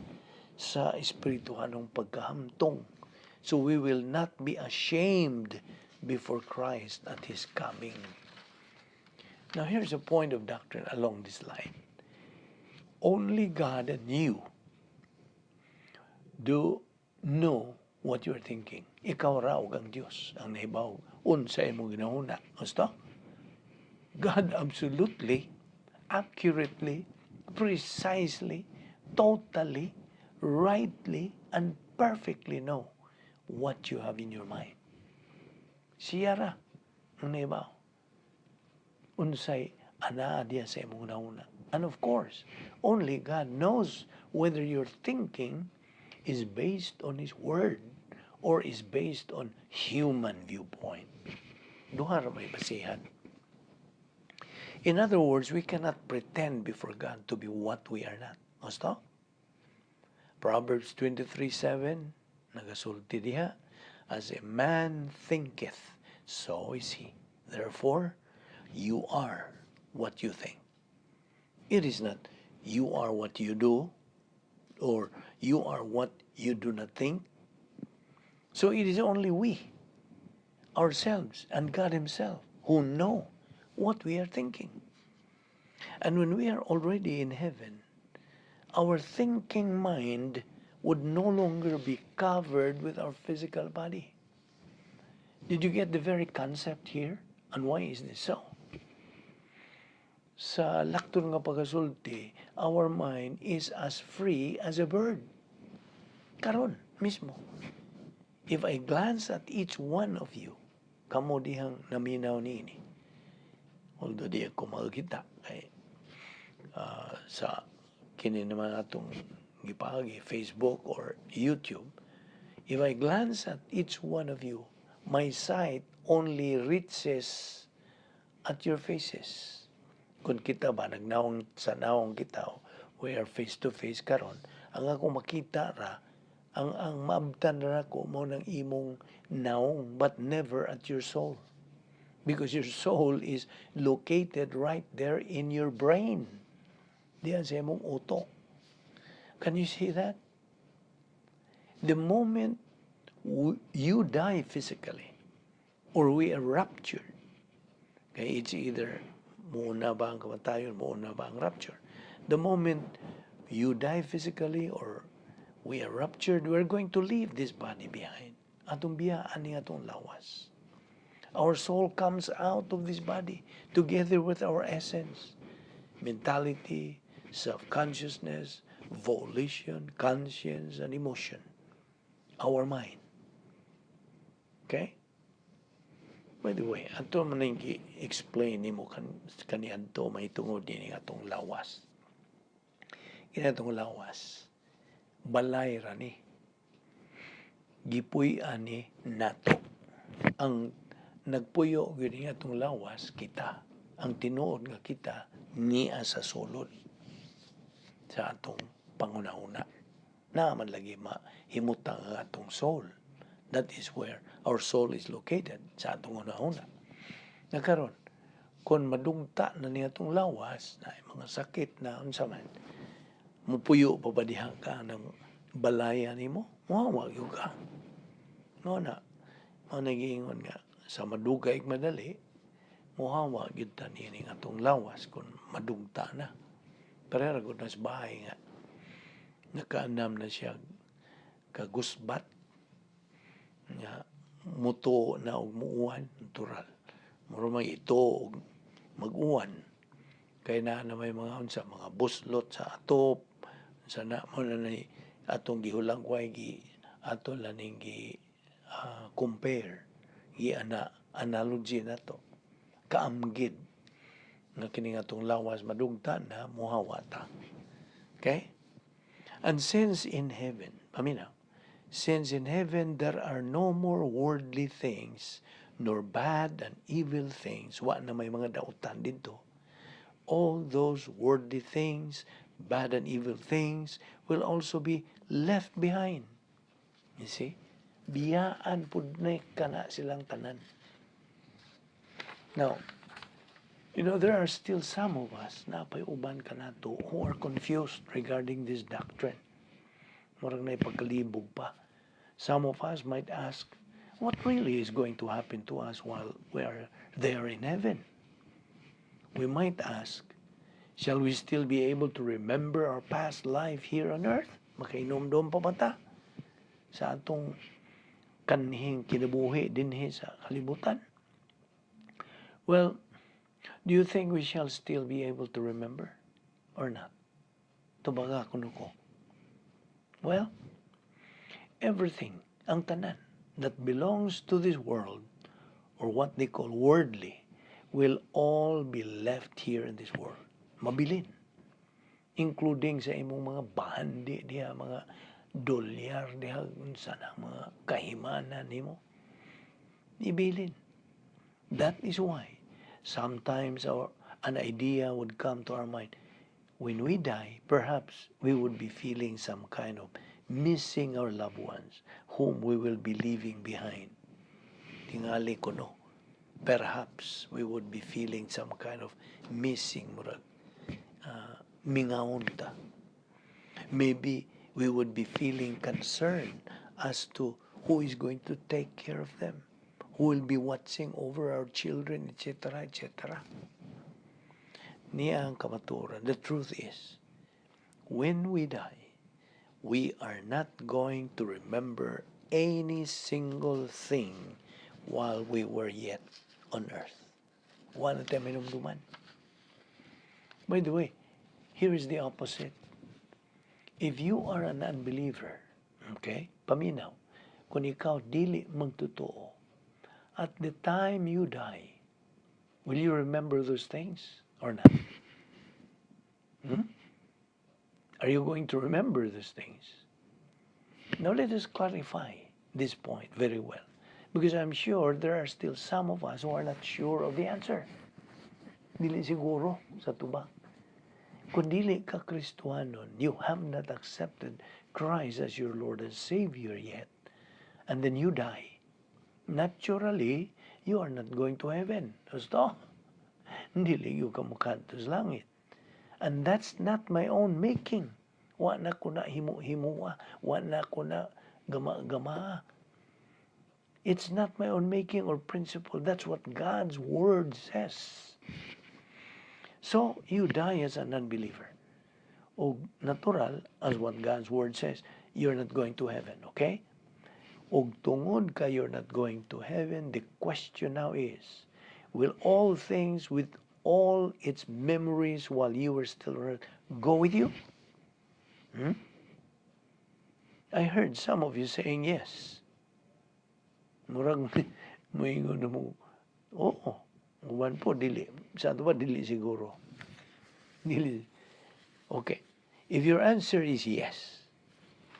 sa espirituhanong pagkahamtong. So we will not be ashamed before Christ at His coming. Now here's a point of doctrine along this line. Only God and you do know what you're thinking. Ikaw ra ug ang Dios ang nahibaw unsa imong ginahuna. Gusto? God absolutely, accurately, precisely, totally, rightly, and perfectly know what you have in your mind. Siya ra ang nahibaw unsay anaa diya sa imong hunahuna. And of course, only God knows whether your thinking is based on His Word or is based on human viewpoint. Duha ra may basihan. In other words, we cannot pretend before God to be what we are not. Gusto? Proverbs 23:7, nagasulti diha, "As a man thinketh, so is he." Therefore, you are what you think. It is not you are what you do or you are what you do not think. So it is only we, ourselves, and God Himself who know what we are thinking. And when we are already in heaven, our thinking mind would no longer be covered with our physical body. Did you get the very concept here? And why is this so? Sa lakton nga pagkasulti, our mind is as free as a bird. Karon mismo. If I glance at each one of you, kamo dihang naminaw niini. Although di ako makakita kay sa kini naman atong gipaagi, Facebook or YouTube, if I glance at each one of you, my sight only reaches at your faces. Kung kita ba, nagnawong sa nawong kita, we are face to face karon, ang ako makita ra, ang maabtan ra ko mao ng imong nawong, but never at your soul. Because your soul is located right there in your brain. Diyan sa imong utok. Can you see that? The moment you die physically, or we are raptured, okay, it's either muuna ba ang kamatayon, muuna ba ang rapture. The moment you die physically or we are raptured, we are going to leave this body behind. Atong biyaan ni atong lawas. Our soul comes out of this body together with our essence, mentality, self-consciousness, volition, conscience, and emotion. Our mind. Okay? By the way, ato man nang gi-explain nimo kan kaniadto mahitungod dinhi atong lawas. Kini atong lawas, balay ra ni. Gipuy-an ni nato. Ang nagpuyo gyud ni atong lawas, kita. Ang tinuod nga kita niya sa sulod sa atong panghunahuna. Na man lagi mahimutang ang atong soul. That is where our soul is located, sa atong hunahuna. Na karon, kung madugta na niya atong lawas, na mga sakit na unsa man, mupuyo pa ba diha ka ng balaya nimo? Muhawa gyud ka. No na, mao nagiingon nga sa madugay madali, muhawa gyud ta niining atong lawas kung madugta na. Pareha ra gud na sa bahay nga nakaanam na siya kagusbat nga mutuo na og muuwan, natural. Mura may ito og mag-uwan. Kay na may mga unsa, mga buslot sa atop, sa na mo na ni atong gihulagway, gi ato laning gi compare, gi ana analogy nato, kaamgid nga kini nga atong lawas madugta na, muhawa ta. Okay, and since in heaven, paminaw, since in heaven there are no more worldly things nor bad and evil things, wa na may mga dautan didto, all those worldly things, bad and evil things will also be left behind. You see? Biyaan pud na kana silang tanan. Now, there are still some of us na pay uban kanato who are confused regarding this doctrine. Murag na pagkalibog pa. Some of us might ask, what really is going to happen to us while we are there in heaven? We might ask, shall we still be able to remember our past life here on earth? Makainomdom pa ba ta sa atong kanhing kinabuhi dinhi sa kalibutan? Well, do you think we shall still be able to remember or not? Tubaga kuno ko. Well, everything, ang tanan, that belongs to this world, or what they call worldly, will all be left here in this world. Mabilin. Including sa imong mga bahandi diha, mga dolyar diha, unsa na, mga kahimanan nimo. Ibilin. That is why sometimes an idea would come to our mind. When we die, perhaps we would be feeling some kind of missing our loved ones whom we will be leaving behind. Tingali ko, no? Perhaps we would be feeling some kind of missing, murag mingawon ta. Maybe we would be feeling concerned as to who is going to take care of them, who will be watching over our children, etc., etc. Niya ang kamatuoran. The truth is, when we die, we are not going to remember any single thing while we were yet on earth. Wala tayo minumduman. By the way, here is the opposite. If you are an unbeliever, okay, paminaw, kung ikaw dili magtotoo, at the time you die, will you remember those things or not? Hmm? Are you going to remember those things? Now let us clarify this point very well, because I'm sure there are still some of us who are not sure of the answer. Dili siguro sa tubag. Kung dili ka Kristohanon, you have not accepted Christ as your Lord and Savior yet, and then you die. Naturally, you are not going to heaven. Gusto? Dili gyud ka mokadto sa langit. And that's not my own making. Wa na ko na himo-himoa. Wa na ko na gama-gama. It's not my own making or principle. That's what God's word says. So, you die as an unbeliever. O natural, as what God's word says, you're not going to heaven, okay? Og tungod ka you're not going to heaven, the question now is, will all things with all its memories while you were still on earth go with you? Hmm? I heard some of you saying yes. Murag moingon na mo, Oo. Uban po, dili. Sa ato ba, dili siguro. Dili. Okay. If your answer is yes,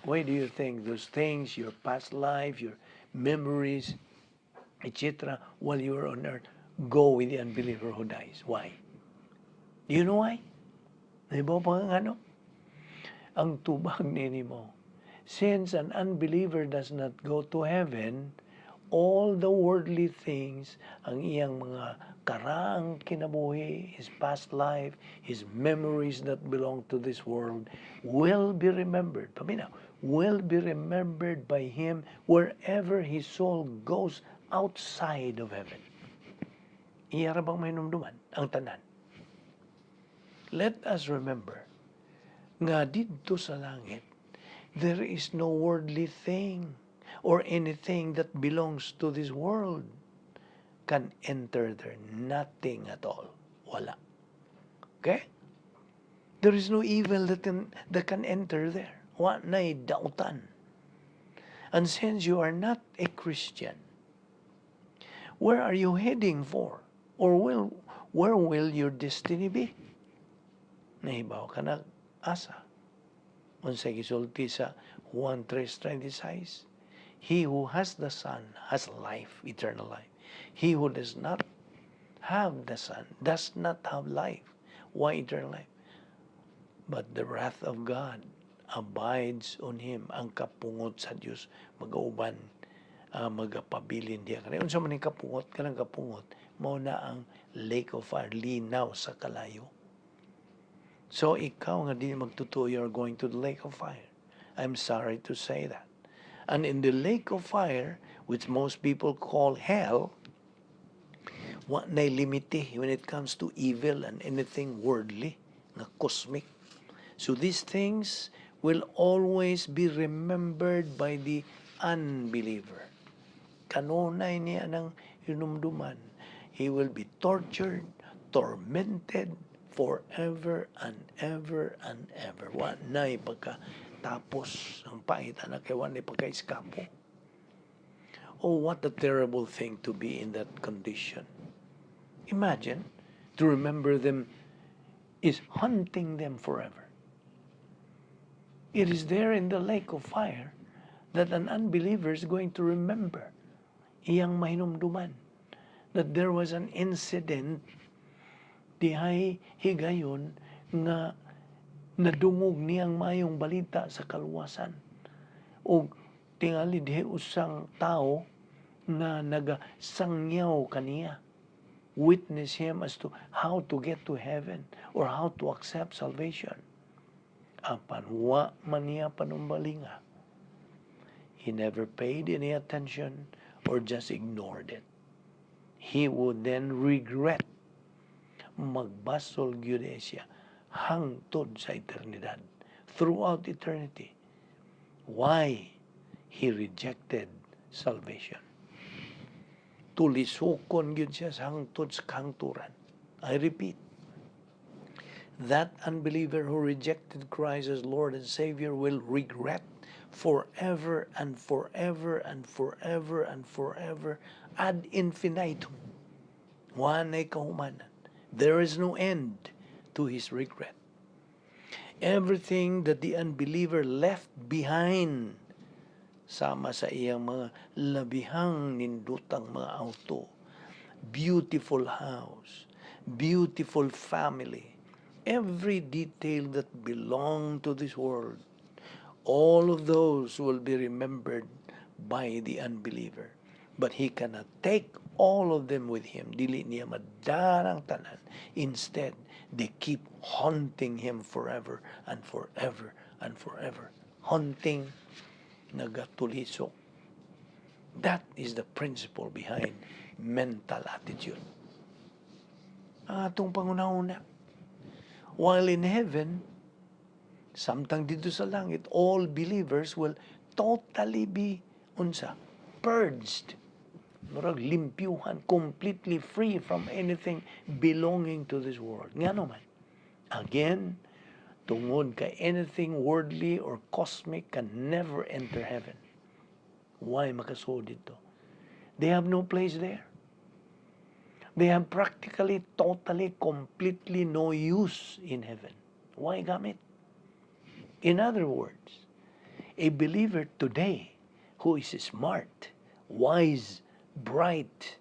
why do you think those things, your past life, your memories, etc., while you are on earth, go with the unbeliever who dies? Why? Do you know why? Nahibaw pa nga ano? Ang tubag nini mo, since an unbeliever does not go to heaven, all the worldly things, ang iyang mga karaang kinabuhi, his past life, his memories that belong to this world, will be remembered. Paminaw, will be remembered by him wherever his soul goes outside of heaven. Iya ra bang mahinumduman ang tanan? Let us remember nga didto sa langit, there is no worldly thing or anything that belongs to this world can enter there. Nothing at all. Wala. Okay? There is no evil that can enter there. Wa na'y dautan. And since you are not a Christian, where are you heading for? Or where will your destiny be? Nahibaw ka na asa? Unsay gisulti sa Juan 3:26? He who has the Son has life, eternal life. He who does not have the Son does not have life. Why eternal life? But the wrath of God abides on him. Ang kapungot sa Dios magauban, magapabilin diya kaniya. Unsa man ning kapungot? Kanang kapungot mao na ang lake of fire, linaw sa kalayo. So ikaw nga di magtotoo, you are going to the lake of fire. I'm sorry to say that. And in the lake of fire, which most people call hell, wa nay limite when it comes to evil and anything worldly, nga cosmic. So these things will always be remembered by the unbeliever. Kanunay niya nang hinumduman. He will be tortured, tormented forever and ever and ever. Wa nay pagka tapos ang pait na kay wa nay pagka-eskapo. Oh, what a terrible thing to be in that condition. Imagine, to remember them is haunting them forever. It is there in the lake of fire that an unbeliever is going to remember, iyang mahinumduman, that there was an incident dihay higayon nga nadungog niyang mayong balita sa kaluwasan. O tingali dihay usang tao nga nagasangyaw kaniya, witness him as to how to get to heaven or how to accept salvation. Apan wa man niya panumbalinga. He never paid any attention or just ignored it. He would then regret. Magbasol gyud siya hangtod sa eternidad. Throughout eternity. Why he rejected salvation. Tulisukon gyud siya sa hangtod sa kahangturan. I repeat, that unbeliever who rejected Christ as Lord and Savior will regret forever and forever and forever and forever, ad infinitum. Wa nay kahumanan. There is no end to his regret. Everything that the unbeliever left behind, sama sa iyang mga labihang nindutang mga auto, beautiful house, beautiful family, every detail that belonged to this world, all of those will be remembered by the unbeliever. But he cannot take all of them with him. Dili niya madala ang tanan. Instead, they keep haunting him forever and forever and forever. Haunting, nagatulisok. That is the principle behind mental attitude. Ang atong panghunahuna. While in heaven, samtang didto sa langit, all believers will totally be unsa, purged. Murag limpyuhan, completely free from anything belonging to this world. Ngano man? Again, tungod kay anything worldly or cosmic can never enter heaven. Why makasuod didto? They have no place there. They have practically, totally, completely no use in heaven. Why gamit? In other words, a believer today who is smart, wise, bright,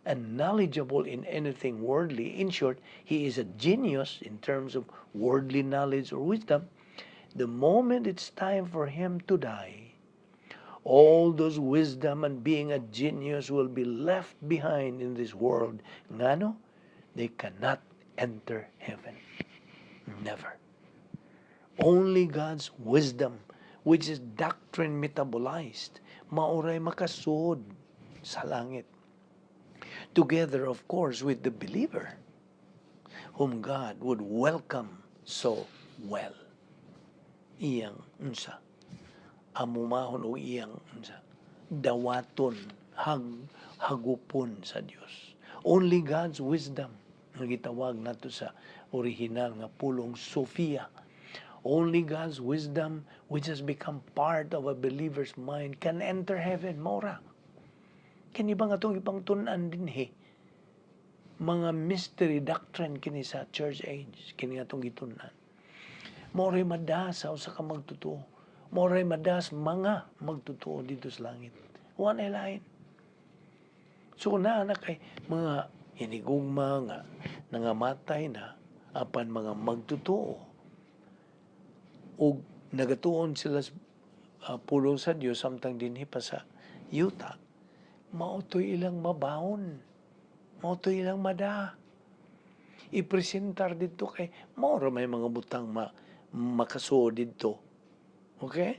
and knowledgeable in anything worldly, in short, he is a genius in terms of worldly knowledge or wisdom, the moment it's time for him to die, all those wisdom and being a genius will be left behind in this world. Ngano? They cannot enter heaven. Never. Only God's wisdom, which is doctrine metabolized, mao ray makasuod sa langit. Together, of course, with the believer, whom God would welcome so well. Iyang unsa? Amumahon o iyang unsa? Dawaton, hagupon sa Dios. Only God's wisdom, nga gitawag nato sa original nga pulong Sophia. Only God's wisdom, which has become part of a believer's mind, can enter heaven. Mao ra. Kini ba nga itong ipangtun-an dinhi? Mga mystery doctrine kini sa church age, kini atong gitun-an. Mao ray mada sa usa ka magtotoo. Mao ray mada sa mga magtotoo didto sa langit. Wa na lain. So naa na kay mga hinigugma nga nangamatay na apan mga magtotoo ug nagatuon sila sa pulong sa Dios samtang dinhi pa sa yuta, mao to'y ilang mabaon, mao to'y ilang mada ipresentar didto kay mao ra may mga butang makasuod didto, okay?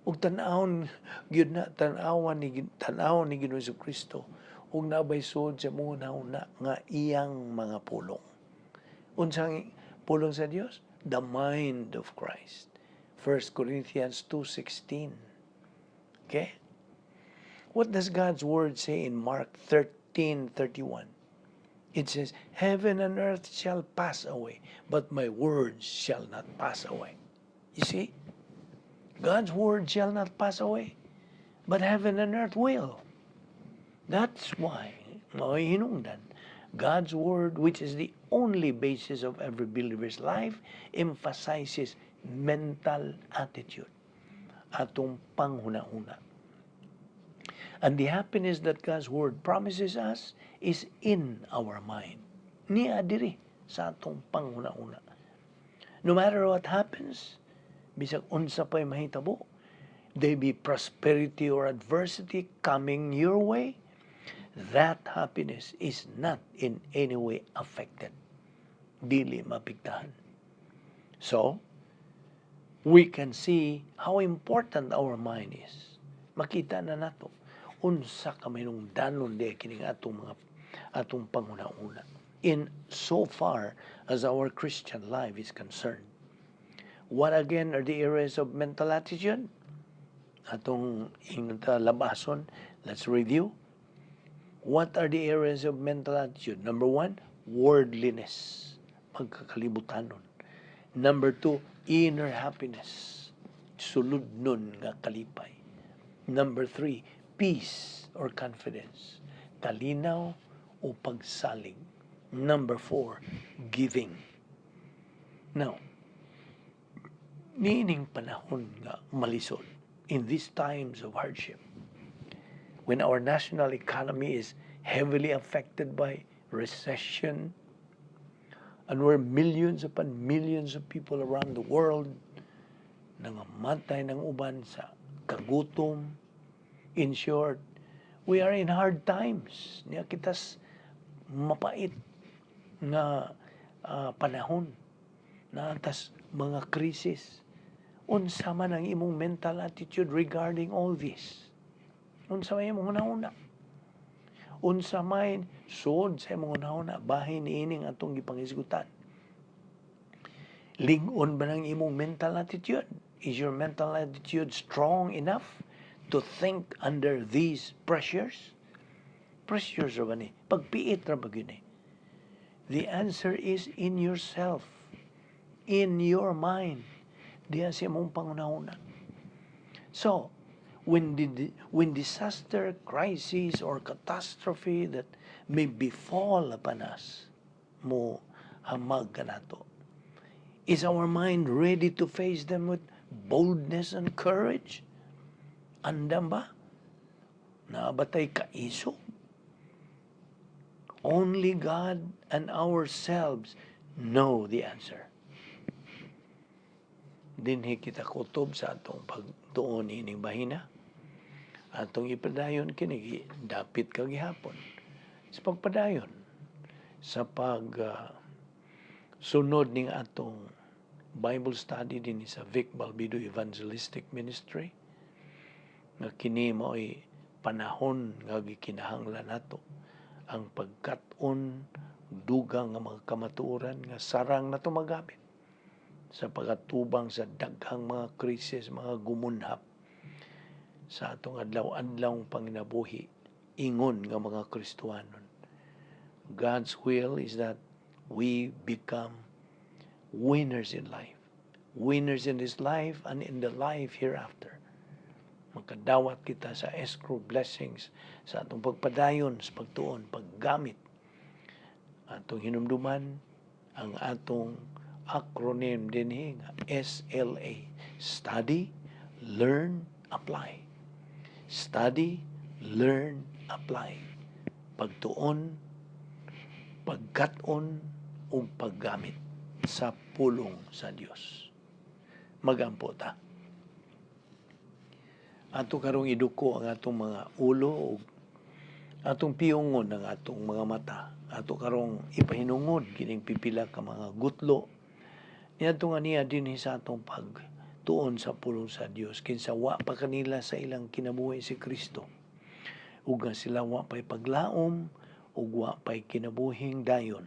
Ug tan-awon gyud na, tan-awon ni Ginoong Kristo ug nabay suod sa mga una nga iyang mga pulong. Unsang pulong sa Dios? The mind of Christ. 1 Corinthians 2:16. Okay? What does God's word say in Mark 13:31? It says, "Heaven and earth shall pass away, but my words shall not pass away." You see? God's word shall not pass away, but heaven and earth will. That's why, mao'y hinungdan, God's word, which is the only basis of every believer's life, emphasizes mental attitude, atong panghuna-huna. And the happiness that God's word promises us is in our mind. Niya diri sa atong panghuna-huna. No matter what happens, bisag unsa pa'y mahitabo, there be prosperity or adversity coming your way, that happiness is not in any way affected. Dili mapiktahan. So, we can see how important our mind is. Makita na nato unsa ka mahinungdanon di kining atong panghuna-huna in so far as our Christian life is concerned. What again are the areas of mental attitude? Atong ingnon ta labason, let's review. What are the areas of mental attitude? Number one, worldliness, pagkakalibutanon. Number two, inner happiness, suludnon nga kalipay. Number three, peace or confidence, kalinaw o pagsalig. Number four, giving. Now, niining panahon nga malisod, in these times of hardship, when our national economy is heavily affected by recession, and where millions upon millions of people around the world nangamatay ng uban sa kagutom. In short, we are in hard times. Niya kitas mapait nga panahon naa tas mga krisis. Unsa man ang imong mental attitude regarding all this? Unsa may imong hunahuna? Unsa may suod sa imong hunahuna bahin niining atong gipanghisgutan? Lig-on ba ng imong mental attitude? Is your mental attitude strong enough to think under these pressures? Pressures ra ba ni? Pagpiit ra ba gyud ni? The answer is in yourself, in your mind, diya sa imong panghunahuna. So, When disaster, crisis, or catastrophe that may befall upon us, mo hamag kanato, is our mind ready to face them with boldness and courage? Andam ba? Naa ba tay kaisog? Only God and ourselves know the answer. Dinhi kita kutob sa atong pagtuon ining bahina. Atong ipadayon kini dapit kagihapon. Sa pagpadayon sa pag sunod ning atong Bible study dinhi sa Vic Balbido Evangelistic Ministry nga kini mao'y panahon nga gikinahanglan nato ang pagkat-on dugang nga mga kamatuoran nga sarang nato magamit sa pag-atubang sa daghang mga krisis, mga gumunhap sa atong adlaw-adlaw panginabuhi ingon nga mga Kristohanon. God's will is that we become winners in life. Winners in this life and in the life hereafter. Makadawat kita sa escrow blessings sa atong pagpadayon sa pagtuon, paggamit. Atong hinumduman ang atong acronym dinhi nga SLA. Study, learn, apply. Study, learn, apply. Pagtuon, pagkat-on, ug paggamit sa pulong sa Dios. Magampo ta. Ato karong iduko ang atong mga ulo ug atong piyongon ang atong mga mata. Ato karong ipahinungod kining pipila ka mga gutlo niadto nga niya dinhi sa atong pagtuon sa pulong sa Dios, kinsa wa pa kanila sa ilang kinabuhi si Kristo ug nga sila wa pa'y paglaom ug wa pa'y kinabuhing dayon.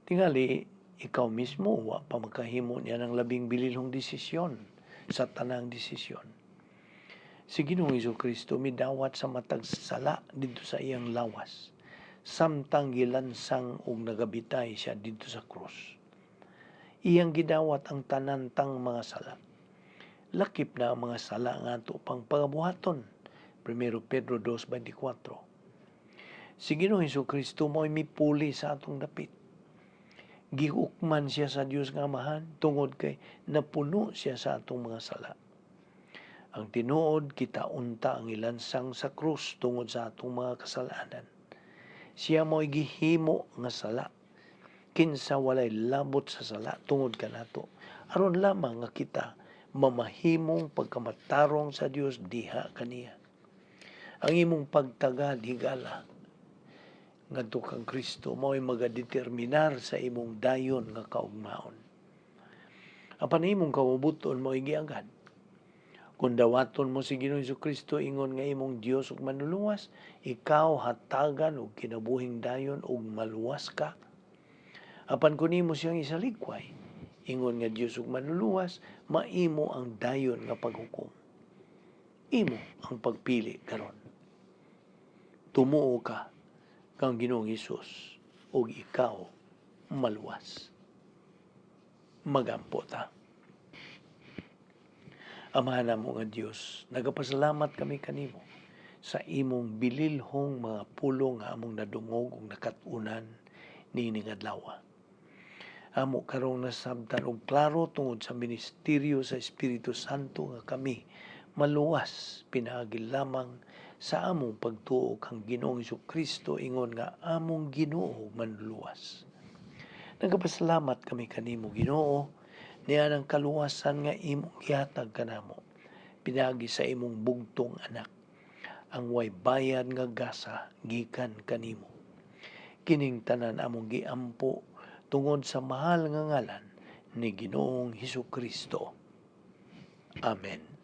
Tingali ikaw mismo wa pa makahimo niya ng labing bililhong desisyon sa tanang desisyon. Si Ginoong Kristo midawat sa matag sala didto sa iyang lawas samtang gilansang og nagabitay siya didto sa krus. Iyang gidawat ang tanan tang mga sala. Lakip na ang mga sala nga ato pang pagabuhaton. 1 Pedro 2:24. Si Ginoong Kristo mo'y mipuli sa atong dapit. Giukman siya sa Dios nga Amahan tungod kay napuno siya sa atong mga sala. Ang tinuod, kita unta ang ilansang sa krus tungod sa atong mga kasalanan. Siya mo'y gihimo nga sala kinsa walay labot sa sala tungod kanato, aron lamang nga kita mamahimong pagkamatarong sa Dios diha kaniya. Ang imong pagtagad, higala, ngadto kang Kristo mao'y magadeterminar sa imong dayon nga kaugmaon. Apan imong kaubuton mo'y giagad. Kung dawaton mo si Ginoong Kristo ingon nga imong Dios ug manluluwas, ikaw hatagan og kinabuhing dayon ug maluwas ka. Apan kun imo siyang isalikway ingon nga Dios ug manluluwas, maimo ang dayon nga paghukom. Imo ang pagpili karon. Tumuo ka kang Ginoong Hesus ug ikaw maluwas. Magampo ta. Amahan namo nga Dios, nagapasalamat kami kanimo sa imong bililhong mga pulong nga among nadungog ug nakat-unan niining adlaw. Amo karong nasabtan og klaro tungod sa ministeryo sa Espiritu Santo nga kami maluwas pinaagi lamang sa among pagtuo kang Ginoong Kristo ingon nga among Ginoo ug manluluwas. Nagapasalamat kami kanimo, Ginoo, niya ng kaluwasan nga imong gihatag kanamo pinaagi sa imong bugtong anak, ang way bayad nga gasa gikan kanimo. Kining tanan among giampo tungod sa mahal nga ngalan ni Ginoong Hesus Kristo. Amen.